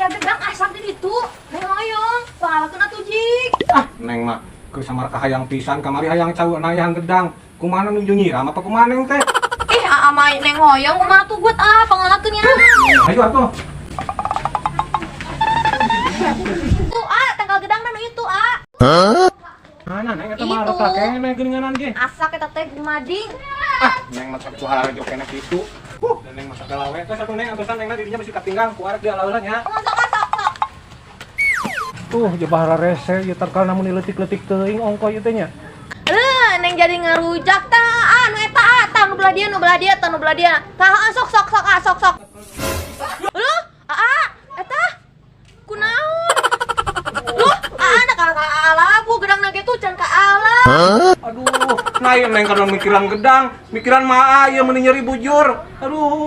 Aya gedang asak di ditu. Neng hoyong, pangalakeun atuh, Jik. Ah, Neng mah ke samar kahayang pisan kamari hayang cau nayahan gedang. Kumaha nuju nyiram apa kumaha, Neng teh? Ih, aa mah neng hoyong, kumaha tuh buat ah pangalakeun ya. Ayo atuh. Tuh, ah, tangkal gedang nu itu, ah. Mana, Neng, eta mah Itu. rata keneh geuninganan ge. Asak eta teh gumading. Ah, Neng mah sakitu harajo keneh kitu. Dan Neng masa galawe. Geus atuh, Neng, antosan Neng dirinya bisi katinggang ku arek diala-ala nya. Sok, sok, sok. Tuh, jebah rese ieu tangkal namun leutik-leutik teuing ongko ieu teh nya. Eh, neng jadi ngarujak tah, ah, nu eta ah, tah nu belah dia, nu belah dia, tah nu belah dia. Tah, ah, sok sok sok ah, sok sok. Loh, ah, eta kunaon? Loh, ah, anak ka labu gedang ge tuh can ka ala. Aduh, nah ieu Neng kadang mikiran gedang, mikiran maa ieu meuni nyeri bujur. Aduh.